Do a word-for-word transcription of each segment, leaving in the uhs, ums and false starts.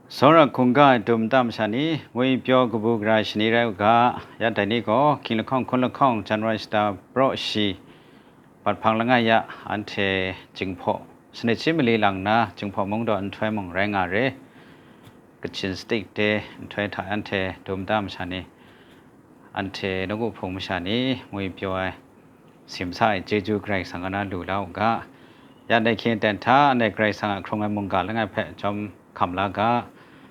Tsawra hkungga ai dum nta masha ni, ngwi pyaw kabu gara shani rai u ga, ya dai ni gaw, hkying lahkawng hkun lahkawng, January shata praw shi, bat hpang langai ya, anhte Jinghpaw, sanit shi mali lang nna, Jinghpaw mungdaw nhtoi mung rai nga re. Kachin State de nhtoi hta anhte dum nta masha ni, anhte nawku hpung masha ni, ngwi pyaw ai, simsa ai chyeju Karai Kasang a na lu la u ga. Ya ndai hkyen ten hta, anhte Karai Kasang a hkrung ai mungga langai hpe jawm hkam la ga.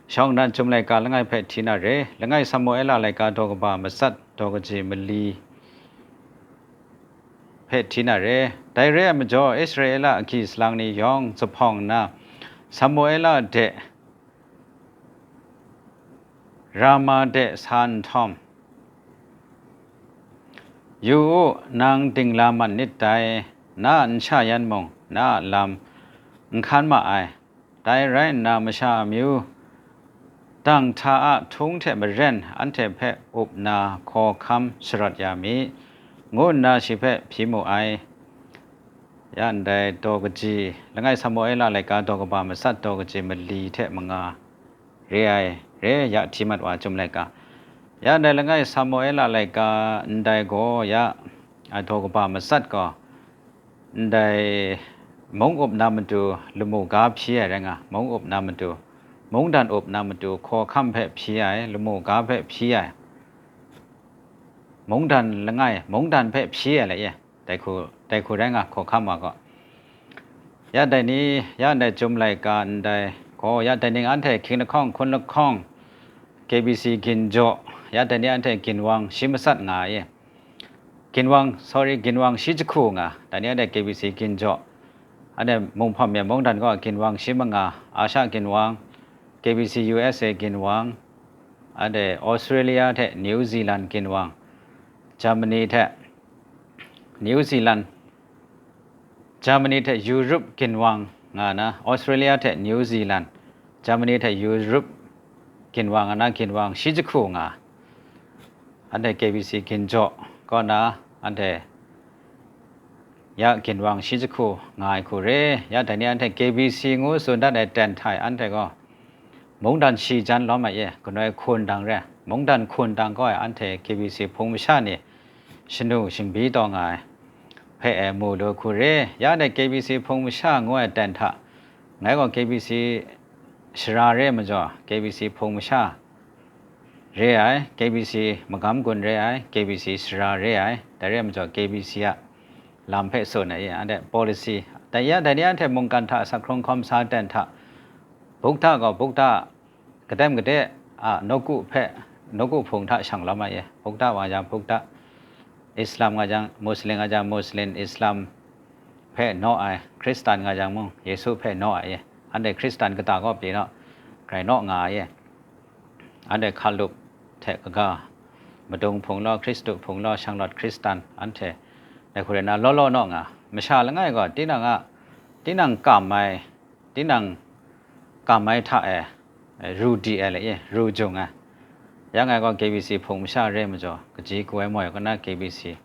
Shawng nnan Chyum laika langai hpe hti na re, langai Samuela laika daw kaba matsat daw kaji mali hpe hti na re. Dai re ai majaw, Israela agyi salang ni yawng zuphpawng nna, Samuela de Rama de sa nhtawm, "Yu u, nang dingla man nit dai, na a nsha yan mung, na a lam n hkan ma ai. Dai rai nna, masha amyu dang hta a htung hte maren anhte hpe up nna hkawhkam sharawt ya mi," ngu nna shi hpe hpyi mu ai. Ya ndai daw kaji, langai Samuela laika daw kaba matsat daw kaji mali hte manga re ai, re ya hti mat wa Chyum laika. Ya ndai langai Samuela laika ndai gaw ya, a daw kaba matsat gaw, ndai mung up na matu lamu ga hpyi ai rai nga, mung up na matu, mungdan up na matu, hkawhkam hpe hpyi ai, lamu ga hpe hpyi ai, mungdan langai, mungdan hpe hpyi ai lai e, dai hku, dai hku rai nga, hkawhkam wa gaw. Ya dai ni, ya ndai Chyum laika ndai gaw, ya dai ning anhte hkying lahkawng hkun lahkawng, K B C ginjaw, ya dai ni anhte ginwang shi matsat nga ai e. Ginwang, sorry, ginwang shi jahku nga, dai ni anhte K B C ginjaw, anhte Munghpawm Myen mungdan gaw ginwang shi manga, Asha ginwang, K B C U S A ginwang, anhte Australia hte New Zealand ginwang, Germany hte New Zealand, Germany hte Europe ginwang nga na, Australia hte New Zealand, Germany hte Europe ginwang nga na, ginwang shi jahku nga. Anhte K B C ginjaw kaw na, anhte ya ginwang shi jahku nga ai hku re. Ya dai ni anhte K B C ngu tsun dat ai ten hta e anhte gaw, mungdan shi jan lawm ai e, ganoi hkun dang re. Mungdan hkun dang kaw ai anhte K B C hpung masha ni shanu shingbi taw nga ai hpe e mu lu hku re. Ya ndai K B C hpung masha ngu ai ten hta, ngai gaw K B C sara re ai majaw, K B C hpung masha re ai, K B C magam gun re ai, K B C sara re ai, dai re ai majaw K B C a lam hpe tsun ai e, anhte policy, dai ya, dai ni anhte mungkan hta asak hkrung hkawm sa ten hta, Buddha gaw Buddha, kadem kade a nawku hpe, nawku hpung hta shang lawm ai e, Buddha wa yang Buddha, Islam nga yang Muslim, nga yang Muslim, Islam hpe naw ai, Hkristan nga yang mung Yesu hpe naw ai e, anhte Hkristan kata kaw pyi naw, grai naw nga ai e. Anhte hkalup hte kaga, madung hpung law, Hkristu hpung law, shanglawt Hkristan, anhte dai hku rai nna law law naw nga, masha langai gaw tinang a, tinang kam ai, tinang kam ai hta e, ru di ai le e, ru jung ai. Ya ngai gaw K B C hpung masha re ai majaw, kaji ku ai moi kaw na K B C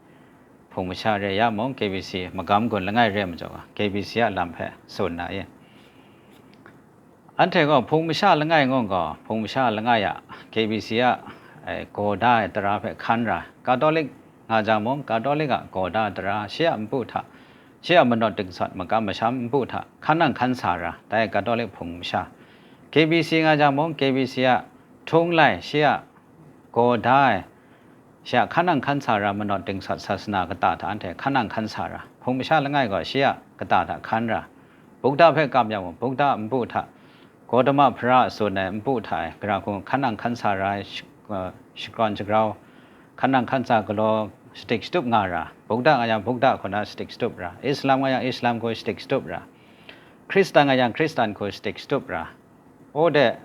hpung masha re ya mung, K B C magam gun langai re ai majaw, K B C a lam hpe tsun na e. Anhte gaw hpung masha langai ngu gaw, hpung masha langai a, K B C a, e, gaw da ai tara hpe hkan ra, Katolik nga jang mung, Katolik a gaw da ai tara, shi a npu hta, shi a manawt dingsawt makam masham npu hta, hkan nang hkan sa ra, dai Katolik hpung masha. K B C nga jang mung, K B C a htung lai, shi a gaw da ai, shi a hkan nang hkan sa ra, manawt dingsawt sasana kata hta anhte hkan nang hkan sa ra, hpung masha langai gaw shi a kata hta hkan ra, Buddha hpe kam yang mung, Buddha a npu hta, Gotama hpara a tsun ai npu hta e, gara hku hkan nang hkan sa ra ai, sh-, uh, shakawn shagrau, hkan nang hkan sa galaw shadik shatup nga ra, Buddha nga yang Buddha hku na shadik shatup ra, Islam nga yang Islam hku shadik shatup ra, Hkristan nga yang Hkristan hku shadik shatup ra, o de,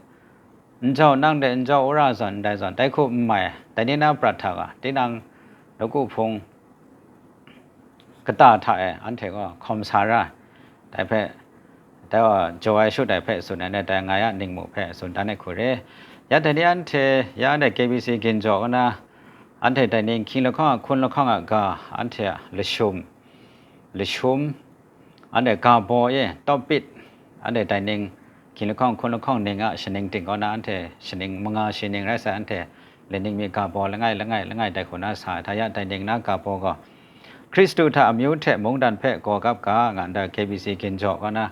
njau nang de njau wora zawn ndai zawn, dai hku n mai, dai ni na prat hta ga, tinang nawku hpung kata hta e anhte gaw hkawm sa ra, dai hpe, dai wa jaw ai shut ai hpe tsun ai, dai ngai a ningmu hpe tsun dan ai hku re. Ya dai ni anhte, ya anhte K B C ginjaw kaw na, anhte dai ning hkying lahkawng a hkun lahkawng a ga, anhte a lashum, lashum, anhte ga baw e tawpit, anhte dai ning Hkying lahkawng hkun lahkawng ning a shaning ting kaw na anhte shaning manga shi ning rai sai, anhte laning mi ga baw langai langai langai dai hku na sa ai. Hta ya dai ning na ga baw gaw, Hkristu hta amyu hte mungdan hpe gaw gap ga, nga ndai K B C ginjaw kaw na,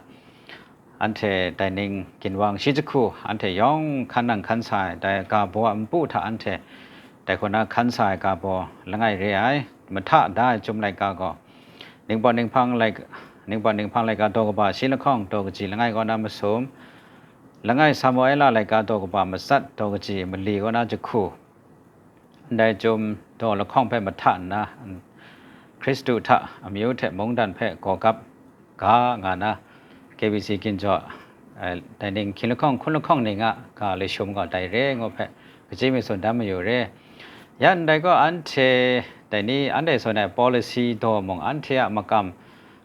anhte dai ning ginwang shi jahku, anhte yawng hkan nang hkan sa ai, dai ga baw a npu hta anhte dai hku na hkan sa ai ga baw langai re ai. Mahta da ai Chyum laika gaw, Ningpawt Ninghpang laik-, Ningpawt Ninghpang laika daw kaba shi lahkawng daw kaji langai kaw na masum, langai Samuela laika daw kaba matsat daw kaji mali kaw na jahku, ndai Chyum daw lahkawng hpe mahta nna, Hkristu hta amyu hte mungdan hpe gaw gap ga nga na, K B C ginjaw, eh, dai ning hkying lahkawng hkun lahkawng ning a ga lashum gaw dai re ngu hpe, kaji mi tsun dan mayu re. Ya ndai gaw, anhte dai ni, anhte tsun ai policy daw mung, anhte a makam,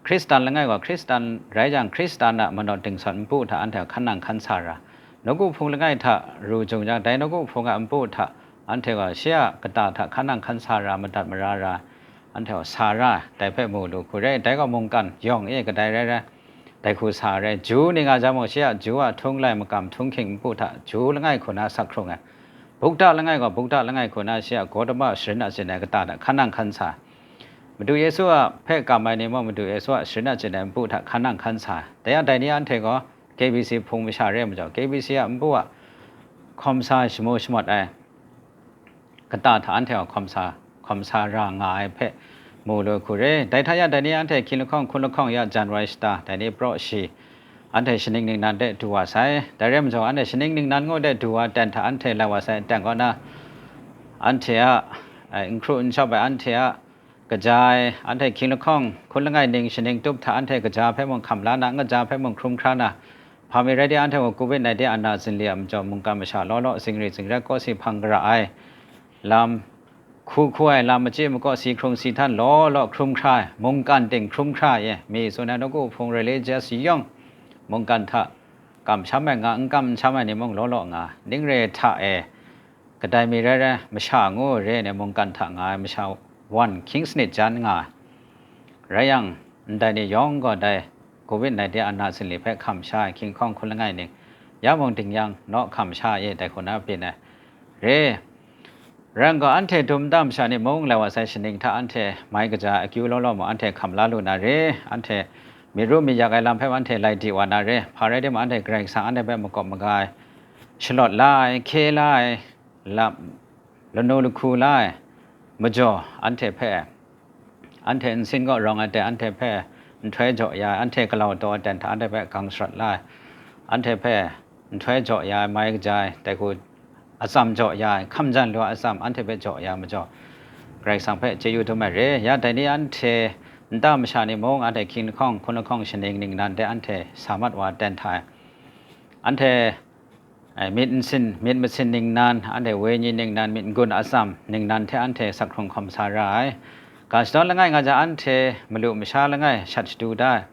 Hkristan langai gaw, Hkristan rai jang, Hkristan a manaw dingsawt npu hta anhte hkan nang hkan sa ra, nawku hpung langai hta ru jung jang, dai nawku hpung a npu hta anhte gaw shi a kata hta hkan nang hkan sa ra, madat mara ra, anhte gaw sa ra, dai hpe mu lu hku re. Dai gaw mungkan yawng e kadai rai rai, dai hku sa re. Ju ning a jang mung, shi a ju a htung lai makam htunghking npu hta ju langai hku na sak hkrung ai, bukta langai gaw bukta langai hku na shi a Gawtama sharin a chyen ai kata hta hkan nang hkan sa ai. Madu Yesu a hpe kam ai ni mung, Madu Yesu a sharin a chyen ai npu hta hkan nang hkan sa ai. Dai a dai ni anhte gaw K B C hpung masha re ai majaw, K B C a npu a hkawm sa shamu shamawt ai kata hta anhte gaw hkawm sa, hkawm sa ra nga ai hpe mu lu hku re. Dai hta ya dai ni anhte hkying lahkawng hkun lahkawng ya January shata, dai ni praw shi, anhte shaning ningnan de du wa sai. Dai re majaw, anhte shaning ningnan ngu de du wa ten hta anhte lai wa sai aten kaw na, anhte a, ai, n hkru n shawp ai anhte a kaja ai, anhte hkying lahkawng hkun langai ning shaning tup hta anhte kaja hpe mung hkam la na, n kaja hpe mung hkrum hkra na, hpa mi rai de, anhte gaw covid nineteen a na zinli a majaw mungkan masha law law, zingri zingrat, kawsi hpang gara ai lam, hku hku ai lam, machyi makaw, si hkrung si htan law law hkrum hkra ai, mungkan ting hkrum hkra ai, mi tsun ai nawku hpung religious yawng mungkan hta kamsham ai nga, n kam n sham ai ni mung law law nga, ning re hta e, kadai mi rai rai, masha ngu re ai ni mungkan hta nga ai masha wan hkying sanit jan nga ai. Rai yang, ndai ni yawng gaw dai covid nineteen a na zinli hpe hkam sha ai hkying lahkawng hkun langai ning, ya mung ding yang naw hkam sha e, dai hku na byin ai. Re, rai yang gaw, anhte dum nta masha ni mung lai wa sai shaning hta anhte mai kaja akyu law law mung anhte hkam la lu na re, anhte myit ru myit yak ai lam hpe anhte lai di wa na re, hpa rai timung, anhte Karai Kasang anhte hpe makawp maga ai, shalawt la ai, hkye la ai, lam, lanu lahku la ai majaw, anhte hpe, anhte nsin kaw rawng ai hte anhte hpe nhtoi jaw ya ai, anhte galau taw ai ten hta anhte hpe gang sharawt la ai, anhte hpe nhtoi jaw ya ai, mai kaja ai, dai hku atsam jaw ya ai, hkam jan lu ai atsam anhte hpe jaw ya ai majaw, Karai Kasang hpe chyeju dum ai re. Ya dai ni anhte nta masha ni mung, anhte hkying lahkawng hkun lahkawng shaning ningnan de anhte sa mat wa ten hta ai, anhte ai, myit nsin, myit masin ningnan, anhte wenyi ningnan, myit n-gun atsam ningnan hte anhte sak hkrung hkawm sa ra ai. Ga shadawn langai nga jang, anhte malu masha langai shat shadu da ai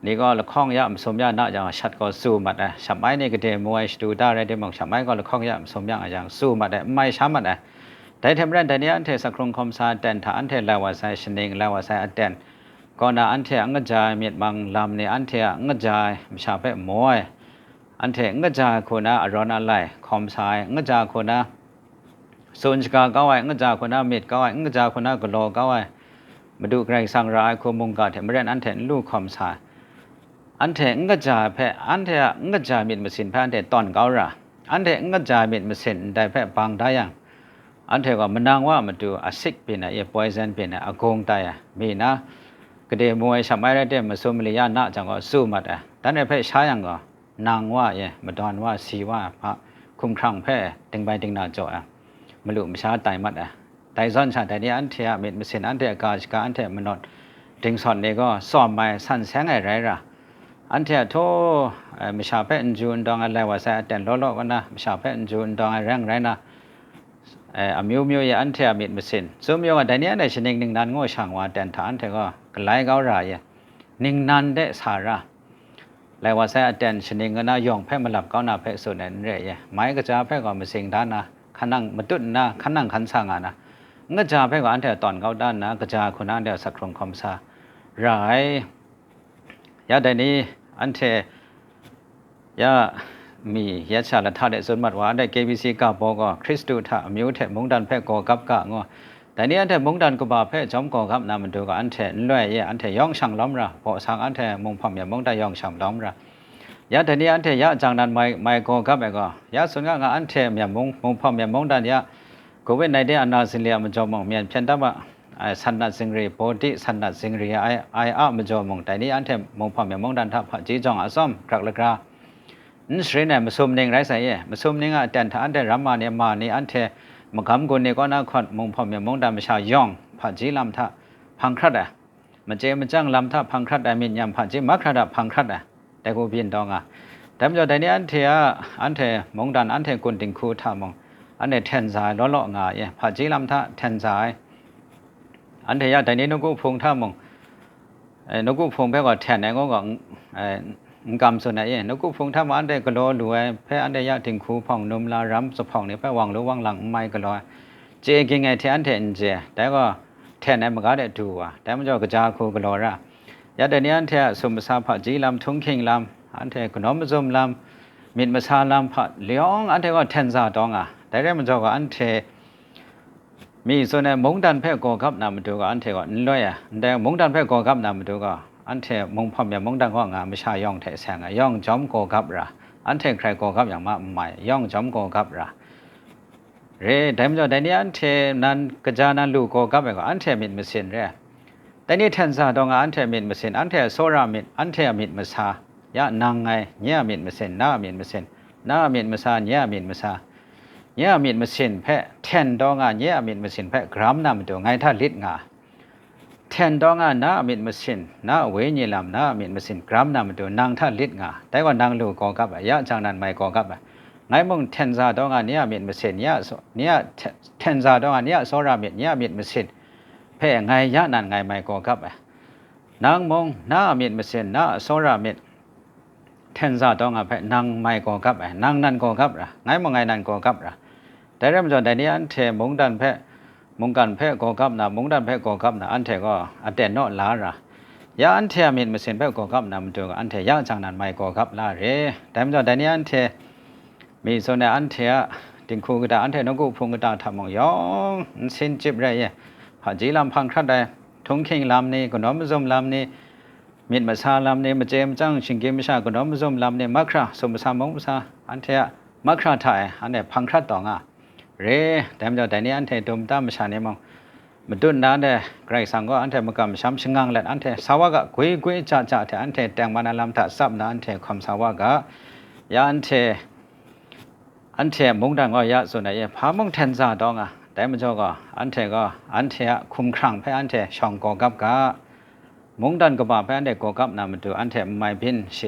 ni gaw, lahkawng ya masum ya na jang, shat gaw tsu mat ai. Shat mai ni gade mu ai shadu da rai timung, shat mai gaw lahkawng ya masum ya nga jang, tsu mat ai, n mai sha mat ai. Dai hte maren, dai ni anhte sak hkrung hkawm sa aten hta anhte lai wa sai shaning, lai wa sai aten kaw na, anhte a n kaja ai myit mang lam ni, anhte a n kaja ai masha hpe maw ai, anhte n kaja ai hku na arawn alai hkawm sa ai, n kaja ai hku na tsun shaga kau ai, n kaja ai hku na myit kau ai, n kaja ai hku na galaw kau ai, Madu Karai Kasang ra ai hku mungga hte maren anhte n lu hkawm sa ai. Anhte n kaja ai hpe, anhte a n kaja ai myit masin hpe anhte tawn kau ra, anhte n kaja ai myit masin ndai hpe bang da yang, anhte gaw manang wa a matu asik byin ai, poison byin ai, agung tai ai, mi na, gade mu ai shat mai rai tim, masum mali ya na jang gaw tsu mat ai, dan ai hpe sha yang gaw, nang wa e, madawn wa, si wa, hpa, hkumhkrang hpe dingbai dingna jaw ai, malu masha tai mat ai. Dai zawn sha, dai ni anhte a myit masin, anhte a ga shaga, anhte a manawn dingsawt ni gaw tsawm ai, san seng ai rai ra, anhte a htaw, eh, masha hpe n ju n dawng ai, lai wa sai aten law law kaw na, masha hpe n ju n dawng ai rai n rai na, eh, amyu myu e anhte a myit masin, tsun mayu nga, dai ni anhte shaning ningnan ngu shang wa ten hta anhte gaw galai kau ra ai, ningnan de sa ra, lai wa sai aten shaning ngu na yawng hpe malap kau na hpe tsun ai n re ai, mai kaja hpe gaw matsing da na, hkan nang matut nna, hkan nang hkan sa nga na, n kaja hpe gaw anhte tawn kau da nna, kaja hku na anhte a sak hkrung hkawm sa ra ai. Ya dai ni, anhte, Ya, mi yet sha lahta de tsun mat wa, anhte K B C ka baw gaw, Hkristu hta amyu hte mungdan hpe gaw gap ga ngu. Dai ni anhte mungdan kaba hpe jawm gaw gap na matu gaw, anhte n loi e, anhte yawng shang lawm ra, baw sang anhte munghpawm myen mungdan yawng shang lawm ra. Ya dai ni anhte ya jang nan mai, mai gaw gap ai gaw, ya tsun nga nga, anhte myen mung, munghpawm myen mungdan ya, covid nineteen ana zinli a majaw mung, myen hpyen tam a, ai, san nat zingri, bawdi san nat zingri ai, ai a majaw mung, dai ni anhte munghpawm myen mungdan hta hpaji jawng a tsawm, grak lagra, n sharin ai masum ning rai sai e. Masum ning a aten hta anhte ramma ni, ma ni, anhte magam gun ni kaw na hkawt, munghpawm myen mungdan masha yawng hpaji lam hta hpang hkrat ai, machye machyang lam hta hpang hkrat ai, myit nyam hpaji mahkra hta hpang hkrat ai, dai hku byin taw nga. Dai majaw, dai ni anhte a, anhte mungdan, anhte gun dinghku hta mung, anhte hten za ai law law nga ai, hpaji lam hta hten za ai. Anhte ya dai ni nawku hpung hta mung, e, nawku hpung hpe gaw hten ai ngu gaw, n-, e, n kam tsun ai e. Nawku hpung hta mung anhte galaw lu ai hpe, anhte ya dinghku hpawng, num la ram zuphpawng ni hpe wang lu wang lang n mai galaw ai, chye ging ai hte anhte n chye, dai gaw hten ai maga de du wa, dai majaw kaja hku galaw ra. Ya dai ni anhte a sum masa hpaji lam, htunghking lam, anhte kanawn mazum lam, myit masa lam hpa layawng anhte gaw hten za taw nga. Dai rai majaw gaw, anhte mi tsun ai mungdan hpe gaw gap na matu gaw, anhte gaw n loi ai. Ndai mungdan hpe gaw gap na matu gaw, anhte munghpawm myen mungdan kaw nga masha yawng hte seng ai, yawng jawm gaw gap ra, anhte hkrai gaw gap yang ma n mai, yawng jawm gaw gap ra. Re, dai majaw, dai ni anhte nan kaja nan lu gaw gap ai gaw, anhte a myit masin re ai. Dai ni hten za taw nga, anhte a myit masin, anhte a tsawra myit, anhte a myit masa, ya nang ngai, nye a myit masin, na a myit masin, na a myit masa, nye a myit masa, nye a myit masin hpe hten taw nga, nye a myit masin hpe garam na matu ngai hta lit nga. Hten taw nga, na a myit masin, na a wenyi lam, na a myit masin garam na matu nang hta lit nga, dai gaw nang lu gaw gap ai, ya jang nan mai gaw gap ai. Ngai mung hten za taw nga, nye a myit masin, nye a tsa-, nye a hte-, hten za taw nga, nye a tsawra myit, nye a myit masin hpe ngai ya nan ngai mai gaw gap ai. Nang mung, na a myit masin, na a tsawra myit, hten za taw nga hpe nang mai gaw gap ai, nang nan gaw gap ra, ngai mung ngai nan gaw gap ra. Dai rai majaw, dai ni anhte mungdan hpe, mungkan hpe gaw gap na, mungdan hpe gaw gap na, anhte gaw aten naw la ra. Ya anhte a myit masin hpe gaw gap na matu, anhte ya jang nan mai gaw gap la re. Dai majaw, dai ni anhte mi tsun ai, anhte a dinghku kata, anhte nawku hpung kata hta mung yawng nsin chyip rai e, hpaji lam hpang hkrat ai, htunghking lam ni, kanawn mazum lam ni, myit masa lam ni, machye machyang shinggyim masha kanawn mazum lam ni, mahkra, sum masa mung masa, anhte a mahkra hta e, anhte hpang hkrat taw nga. Re, dai majaw, dai ni anhte dum tam masha ni mung, madun na anhte Karai Kasang gaw anhte makam masham shangang let, anhte sa wa ga, gwi gwi ja ja hte anhte tengman ai lam hta tsap nna anhte hkawm sa wa ga, ya anhte, anhte mungdan gaw ya tsun ai e, hpa mung hten za taw nga, dai majaw gaw, anhte gaw, anhte a hkumhkrang hpe anhte shawng gaw gap ga, mungdan kaba hpe anhte gaw gap na matu, anhte n mai byin shi